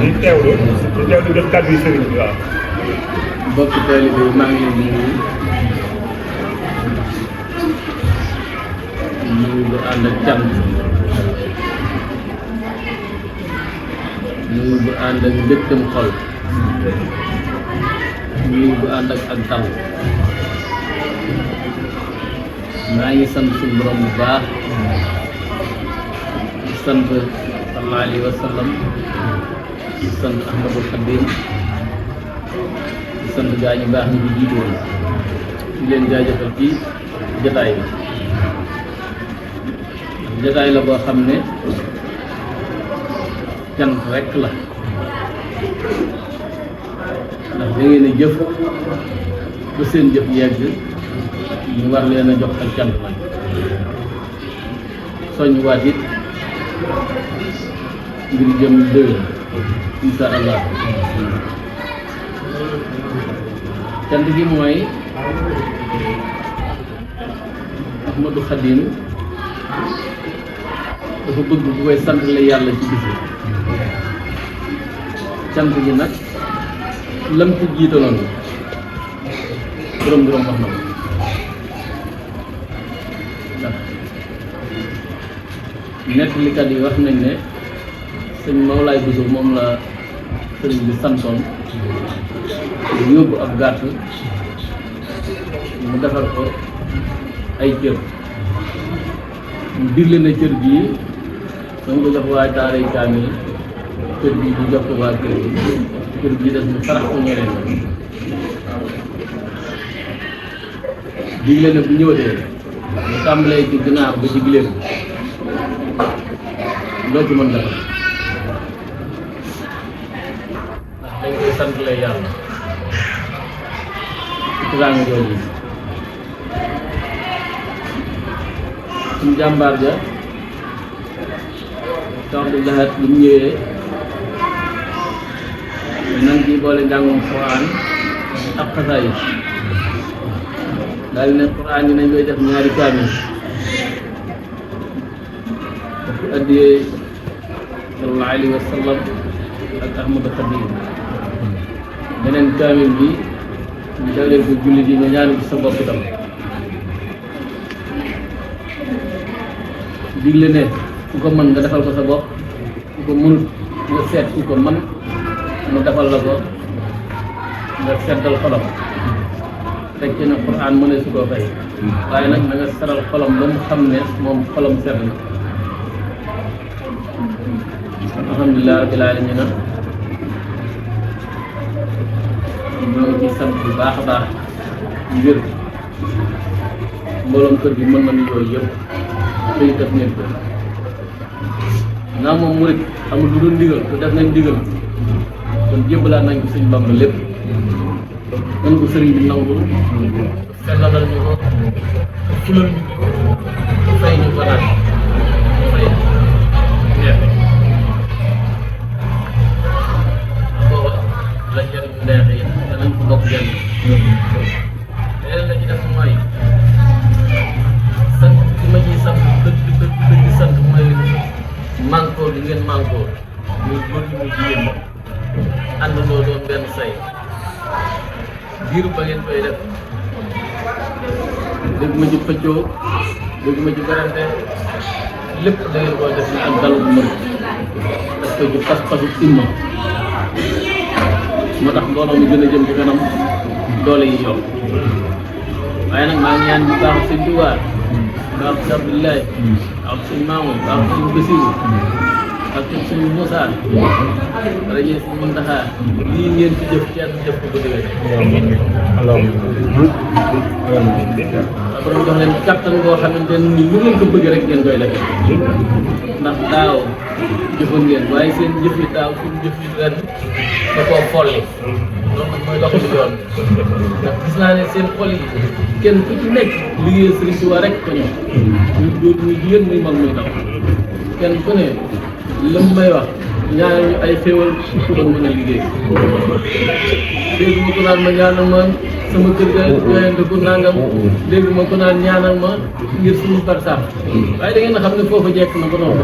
di teewlu def kàddu yi sëriñ bi waaw. mbokk taalibe yi maa ngi leen di nuyu bu ànd ak cant nuyu bu ànd ak mbégtam xol nuyu bu ànd ak dal maa ngi sant suñu borom bu baax di sant sallallahu alayhi wa sallam di sant Ahmadul Xadim di sant gaa ñu baax ñu di jiitu woon di leen jaajëfal ci jotaay bi jotaay la boo xam ne cant rekk la ndax da ngeen a jëf ba seen jëf yegg ñu war leen a jox ak cant nag soññ waat it ngir jëm déwén insha allah cant gi mooy Ahmadou Khadim dafa bëgg bu koy sant la yàlla ci bis cant gi nag lam ci jiitaloon borom wax na ko ndax nettalikat yi wax nañ ne sëñ Mawlaay Bousso moom la sëriñ bi santoon mu yóbbu ab gàtt mu defar ko ay cër mu digle na cër bii dama ko jox waa daaray kaamil kër bii ñu jox ko waa kër bii des mu sarax ko ñeneen digle na bu ñëwatee mu tàmbalee ci ginaar ba ci giléem loo ci mën defal ndax dañ koy sant lay yàlla ci teraanga jooju suñu jàmbaar ja Cheikh Abdou Lahad bu ñëwee nan ci boole njàngum Quran ak xasaayid daal ne Quran yi nañ koy def ñaari kaamil dafa addiyee sallallahu alayhi wa sallam ak Ahmadou Khadim beneen kaamil bi ñu dalee ko jullit yi nga ñaari ci sa bopp tam digle ne ku ko mën nga defal ko sa bopp ku ko mënut nga seet ku ko mën mu defal la ko nga seddal xolam teg ci ne Quran mu ne su ko fay waaye nag na nga seral xolam ba mu xam ne moom xolam sedd na alhamdulilah rabbil alamin ñoo ngi ciy sant bu baax a baax ngir mbooloom kër gi mën nañu yooyu yëpp tey def ngeen ko naa moom murit amul lu dul ndigal te def nañ ndigal kon jébbalaat nañ ko sëñ Bamba lépp nañ ko sëriñ bi nangul sellalal ñu ko fulal ñu ko fay ñu ko naan fay neex booba la njëriñ neex yi danañ ko bokk jëriñ leneen la ci def mooy sant li ma ciy sant dëgg sant mooy mànkoo li ngeen mànkoo muy góor ñi muy jigéen ñi àndandoo doon benn say diiru ba ngeen koy def dégg ma ci pëccoo dégg ma ci garante lépp da ngeen koy def ni ak dalu bu mën daf koy ci pas-pasu imma moo tax mbooloo mi gën a jëm ci kanam doole yi yokk waaye nag maa ngi ñaan bu baax sëñ Tuubaa baax sëñ Abdoulaye baax sëñ Maamoun baax sëñ Basiru ak sëñ Moussa rajo sëñ Muntaxa lii ngeen ci jëf kenn jëf ko ba déwén borom jox leen kattan boo xamante ne ni lu ngeen ko bëgg rek ngeen koy def ndax daaw jëfoon ngeen waaye seen jëf yi daaw suñu jëf yi ren da koo folli loolu nag mooy doxali yoon ndax gis naa ne seen xol yi kenn ku ci nekk liggéey Sëriñ Tuubaa rek ko ñëw muy góor muy jigéen muy mag muy ndaw kenn ku ne lam may wax ñaanal ñu ay xéwal kon mën a liggéey dégg mu ko naan ma ñaanal ma sama kër ga joyante ku nangam léegi ma ko naan ñaanal ma ngir suñu barsax waaye da ngeen a xam ne foofu jekk na ba noonu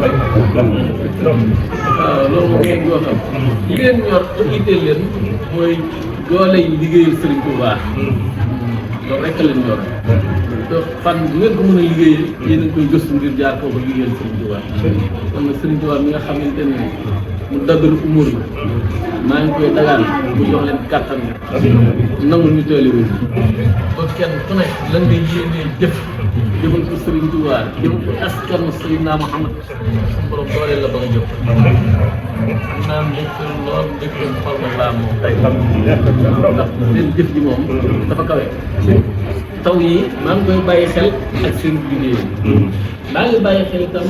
waaw loolu moom ngeen koo xam li leen ñor ba itteel leen mooy doole yi liggéeyal Sëriñ Tuubaa loolu rek leen ñor te fan bu ngeen ko mën a liggéeyee yéen a ngi koy gëstu ngir jaar foofu liggéeyal Sëriñ Tuubaa kon nag Sëriñ Tuubaa mi nga xamante ne mu daggalu umur la maa ngi koy dagaan mu jox leen kàttan nangu ñu teeli wu ba kenn ku nekk lan nga yéenee jëf jëfal ko Sëriñ Tuubaa jëfal ko askanu Seydina Muhammad suñu borom dooleel la ba nga jëf naan mbégte lool mbégte xol ma laa moom tey ndax seen jëf ji moom dafa kawe taw yi maa ngi koy bàyyi xel ak seen liggéey maa ngi bàyyi xel itam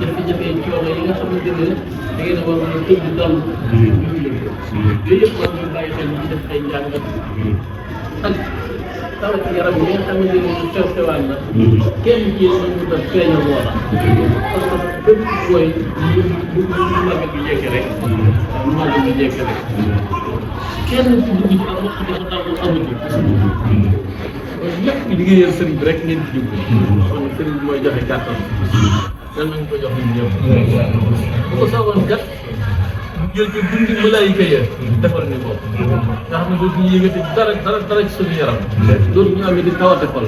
jafe-jafe coono yi nga xamante ne da ngeen a war a tëdd di dal yooyu yëpp maa ngi bàyyi xel ñu def ay njàngat ak tawat yaram yi nga xamante ne sew sewaan la kenn ci yéen mën nga feeñal loola parce que bépp booy bu màgg bi jekki rek bu màgg bi jekki rek kenn ku dugg ci am wax dafa dal amu ci kon lépp liggéeyal sëriñ bi rek ngeen ci jublu kon sëriñ bi mooy joxe kàttan dan nañ ko jox ñun ñëpp bu ko soogoon kat mu jël ci dundi malaayika ya defal ni ko nga xam ne dootuñu yëngati dara ci suñu yaram dootuñu amee di tawate xol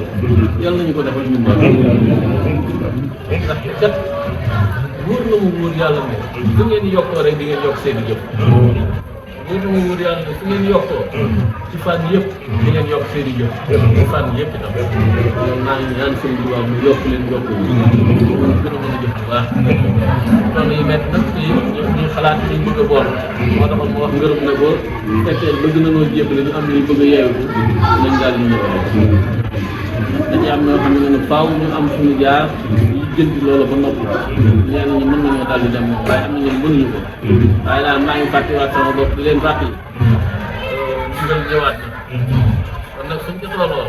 yàlla nañu ko defal ñun moom ndax kat wóor na mu wóor yàlla ne su ngeen yokkoo rek di ngeen yokk seen i jëf wóor na mu wóor yàlla ne su ngeen yokkoo ci fànn yëpp di ngeen yokk seen i jëf ci fànn yëpp itam maa ngi ñaan seen i mu yokk leen yokk gën a mën a jëf bu baax tool yi métti nag te ñuy xalaat ñu bëgg a bool moo taxoon mu wax ngërëm ne ko fekkee bëgg na noo jébbale ñu am ñu bëgg a yeewu nañ daal di ñëw dañuy am ñoo xam ne ne faaw ñu am suñu jaar yi jënd loolu ba noppi ñenn ñi mën nañoo daal di dem waaye am na ñoom mënuñu ko waaye daal maa ngi fàttiwaat sama bopp di leen fàttali ndigal ñëwaat na kon nag suñ ko tolloo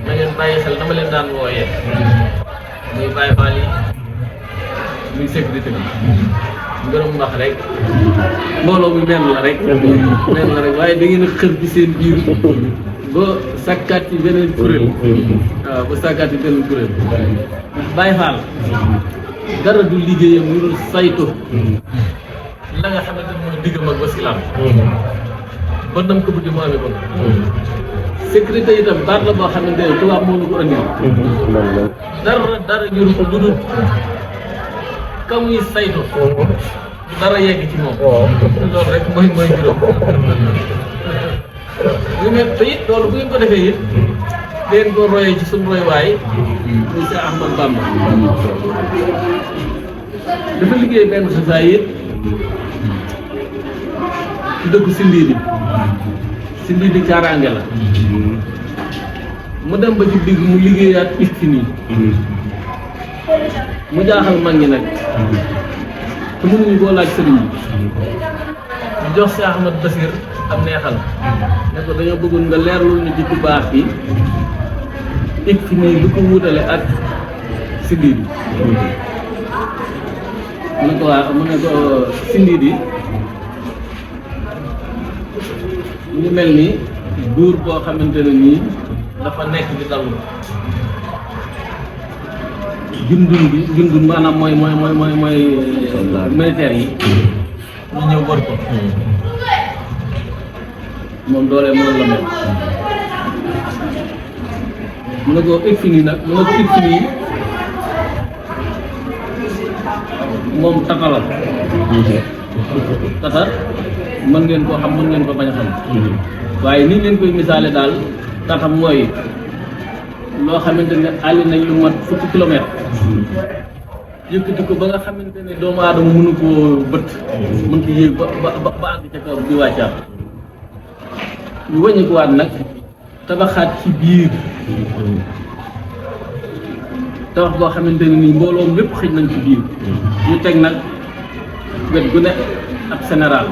na ngeen bàyyi xel dama leen daan wooyee muy Baye Fall yi muy sécurité bi ngërëm wax rek mbooloo mi mel la rek waaye da ngeen a xër ci seen biir ba sàkkaat ci beneen kuréel waaw ba sàkkaat ci beneen kuréel ndax Baye Fall dara du liggéeyam lu dul saytu la nga xamante ne mooy diggam ak wasilaam ba nam ko bëgg mu amee ko sécurité itam baat la boo xamante ne tubaab moo ñu ko andil dara ñuru ko lu dul ka muy saytu dara yegg ci moom loolu rek mooy juróom ñu ne te it loolu bu ngeen ko defee it ngeen ko royee ci suñu roywaay muy Cheikh Ahmad Bamba dafa liggéey benn sasaay it ci dëkku Sindiidi kaaraange la mu dem ba ci digg mu liggéeyaat isti nii mu jaaxal mag ñi nag te mënuñu koo laaj sëriñ bi ñu jox si Ahmad Basir am neexal ne ko dañoo bëggoon nga leerlul ñu ci ku baax bi ik fi nii lu ko wutale ak Sindiidi mu ne ko waa mu ne ko Sindiidi mu ngi mel ni buur boo xamante ne nii dafa nekk di dallu jundun maanaam mooy militaire yi ñu ñëw wër ko moom doole moom la mel mu ne ko Ikfini nag mu ne ko Ikfini moom tata la tata mën ngeen koo xam mën ngeen ko bañ a xam waaye ni ngeen koy misaale daal tata mooy loo xamante ne àlli nañ lu mat fukki kilomètre yëkkati ko ba nga xamante ne doomu aadama mënu koo bët mën ko yéeg ba àgg ca kaw di wàccaat ñu wàññi ko waat nag tabaxaat ci biir tabax boo xamante ne nii mbooloom lépp xëj nañ ci biir ñu teg nag wet gu ne ab général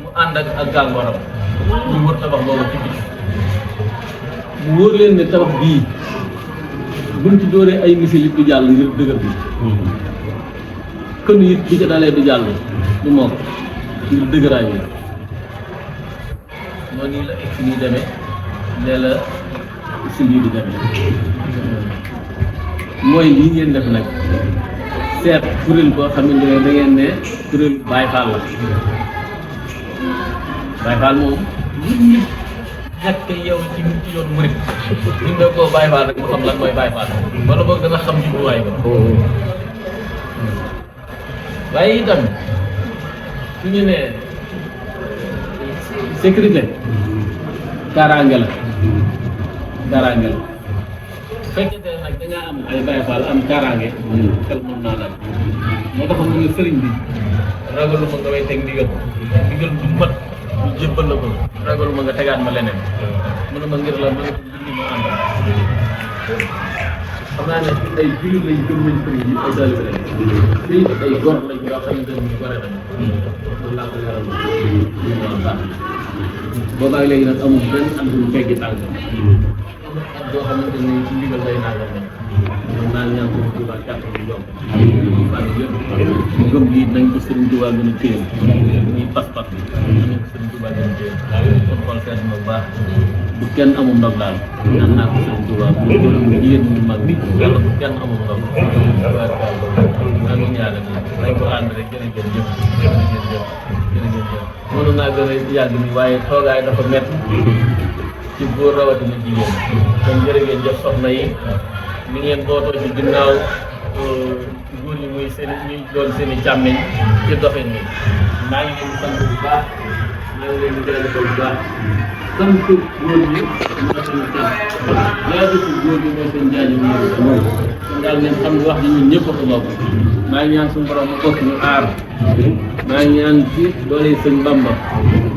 mu ànd ak gàngooram ñu wër tabax boobu ci biir mu wóor leen ne tabax bii buñ ci dóoree ay misil it du jàll ngir dëgër bi kën it bu ca dalee du jàll du moo ko ngir dëgëraay bi noonu nii la egg si ñuy demee ne la si lii di demee mooy lii ngeen def nag seet kuréel boo xamante ne da ngeen ne kuréel Baye Fall la Baye Fall moom ñàkk yow ci yoon murit ñu ne koo Baye Fall rek mu xam lan mooy Baye Fall wala boog dana xam jubluwaay ba waaye itam su ñu nee sécurité kaaraange la bu fekkente ne nag da ngaa am ay Baye Fall am kaaraange xel mën naa daal moo tax mu ne sëriñ bi ragalu ma nga may teg ndigal du mat ñu jébbal la ko ragalu ma nga tegaat ma leneen mu ne ma ngir la ma ne ko julli ma àndal xam naa ne ay jullit lañ gëm nañ sëriñ bi ay taalibe lañ fii ay gor lañ yoo xamante ne ñu bare nañ loolu laa ko yaral baax boobaag léegi nag amul benn at bu fekki tànk amul at boo xamante ne ci ndigal lay naagal ne ñoom naa ñaan ko Tuuba kàtt bu yomb fan yëpp gëm gi nañ ko Sëriñ Tuuba gën a téye ñuy pas-pas bi nañ ko Sëriñ Tuuba gën a téye kon xool seet na bu baax bu kenn amul ndog daal ñaan naa ko Sëriñ Tuuba bu gërëm jigéen ñu mag bi yàlla bu kenn amul ndog maa ngi ñaanal nañ ko ànd rek jërëjëf jërëjëf mënu naa gën a yàgg ni waaye toogaay dafa métti ci góor rawatina jigéen kon jërë ngeen jëf soxna yi ni ngeen bootoo ci ginnaaw góor ñi muy seen ñuy doon seen i càmmiñ ci doxin ni maa ngi leen di sant bu baax ñoo ngi leen di jaajëfal bu baax sant góor ñi mooy seen càmm jaajëfal góor ñi mooy seen jaajëf kon daal ngeen xam ne wax ji ñun ñëpp a ko bokk maa ngi ñaan suñu borom mu bokk ñu aar maa ngi ñaan ci doole sëñ Bamba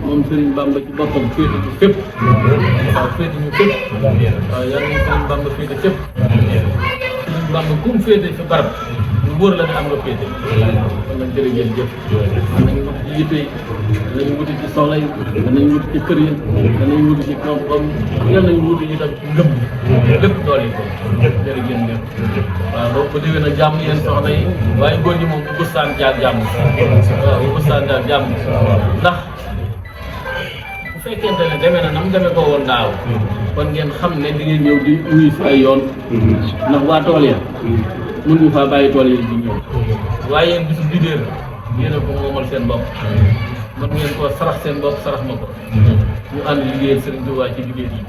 moom sëriñ Bamba ci boppam féete ñu fépp waaw féete ñu fépp waaw yal nañu sëriñ Bamba féete fépp sëriñ Bamba kum féete fi barab ñu wóor la ne am nga féete kon nag jërë ngeen jëf danañ wuti ci yitte yi danañ wuti ci soxla yi danañ wuti ci kër yi danañ wuti ci koom-koom yal nañ wuti ñu tam ci ngëm lépp dool yi ko jërë ngeen jëf waaw donc bu déwee nag jàmm yéen soxna yi waaye góor ñi moom bu bustaan jaar jàmm waaw bu bustaan jaar jàmm ndax bu fekkente ne demee na nam demee ko woon daaw kon ngeen xam ne di ngeen ñëw di wuyu si ay yoon ndax waa tool ya mën ñu faa bàyyi tool yi di ñëw waaye yéen bisu bidéer yéen a ko moomal seen bopp mën ngeen koo sarax seen bopp sarax ma ko ñu ànd liggéeyal Sëriñ Tuubaa ci bidéer yi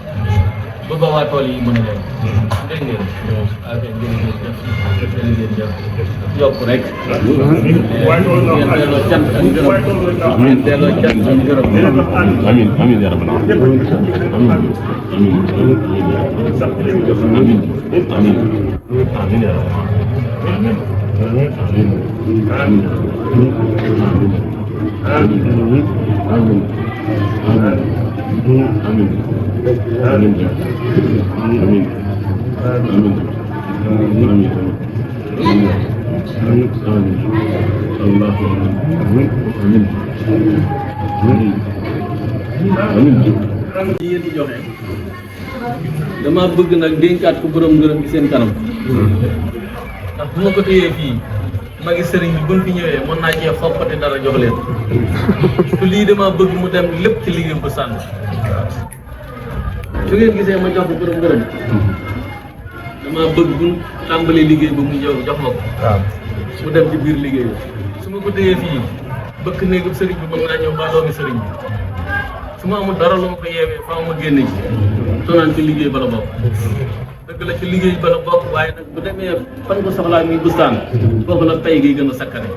ba ba waa tool yi mën leen dégg ngeen waaw kay jërëjëf yokk rek ngeen delloo cant ak ngërëm ngeen delloo cant ak ngërëm amiin amiin yaa rabbal aalamiin amiin amiin amiin yaa rabbal aalamiin ci yéen di joxe dama bëgg nag dénkaat ko borom ngërëm gi seen kanam ndax bu ma ko téyee fii magi sëriñ bi buñ fi ñëwee mën naa cee xoppati dara jox leen te lii dama bëgg mu dem lépp ci liggéey bu sànn su ngeen gisee ma jox ko borom ngërëm dama bëgg buñ tàmbalee liggéey ba mu ñëw jox ma ko mu dem ci biir liggéey bi su ma ko téyee fii bëkk néegu sëriñ bi mën naa ñëw ba doomi sëriñ bi su ma amul dara lu ma ko yeewee faaw ma génne ci tonaan ci liggéey bala bokk dëgg la ci liggéey bala bokk waaye nag bu demee fan ko soxlaa muy bustaan foofu la pay gi gën a sakkane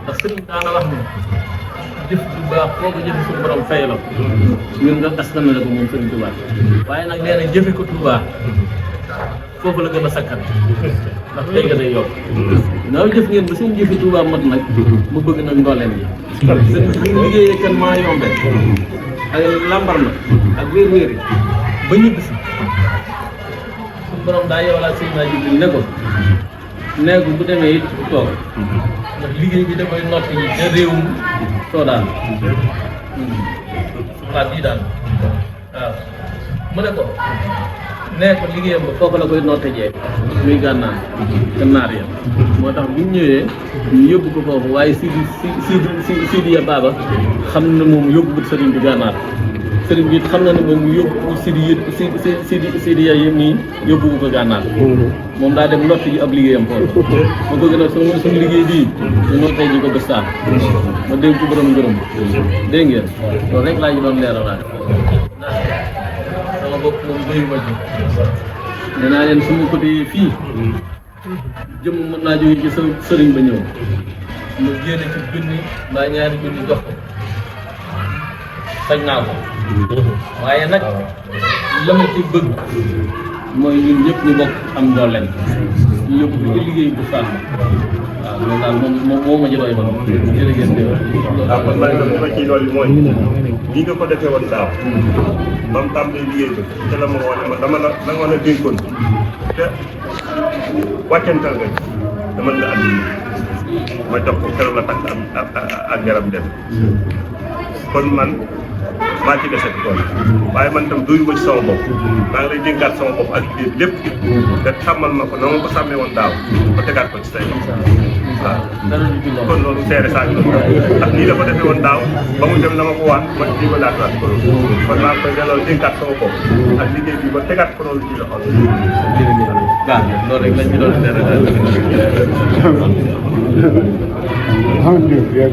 ndax sëriñ daana wax ne jëf bu baax foo ko jëfe suñu borom fay la ñun nga askan la ko moom sëriñ Tuubaa waaye nag nee na jëfe ko Tuubaa foofu la gën a sakkane ndax tey nga day yokk naaw jëf ngeen ba seen jëfi Tuubaa mat nag mu bëgg nag ndooleen yi seen liggéeyee kan maa yombe ak lambar na ak wéer-wéer yi ba ñibbi si suñu borom daa yowalaat Seydina Jibril ne ko neegu bu demee it toog ndax liggéey bi da koy notti yi te réewum Soodaan soxlaa bii daal waaw mu ne ko nee ko liggéeyam ba foofu la koy notte jee muy gànnaar gànnaar ya moo tax bu ñu ñëwee ñu yóbbu ko foofu waaye Sidi ya Baba xam ne moom yóbbu sëriñ bi gànnaar sëriñ bi xam na ne moom yóbbu sidi ya yëpp nii yóbbu ko gànnaar moom daa dem noppi ji ab liggéeyam foofu ma bëgg na suñu liggéey bii ñu noppee ji ko bëstaan ma dégg ko borom ngërëm dégg ngeen loolu rek laa ñu doon leeralaat ndax sama bopp moom doyu ma ji nee naa leen su ma ko dee fii jëm mën naa jóge ci sa sëriñ ba ñëw mu génne ci junni mbaa ñaari junni jox ko sañ naa ko waaye nag la ma ci bëgg mooy ñun ñëpp ñu bokk am ndolleen ñu yóbbu ko ci liggéey bu sàmm waaw loolu daal moom moo ma jëloon man jërëjëf waaw kon man li ma ciy dolli mooy nii nga ko defee woon daaw ba mu tàmbalee liggéey ba te la ma wane ma dama la nga wane dénkoon te wàccantal nga dama la andi ma jox ko keroog la takk ak garab dem kon man maa ci dese tool waaye man tam doyu ma ci sama bopp maa ngi lay dénkaat sama bopp ak liggéey lépp te sàmmal ma ko na ma ko sàmmee woon daaw ba tegaat ko ci say waaw kon loolu seere saa ngi ndax nii la ko defee woon daaw ba mu dem na ma ko waat ma lii ma laataat ko kon maa ngi koy delloo dénkaat sama bopp ak liggéey bi ba tegaat ko loolu ci loxo waaw loolu rek lañ ci doon seere alhamdulilah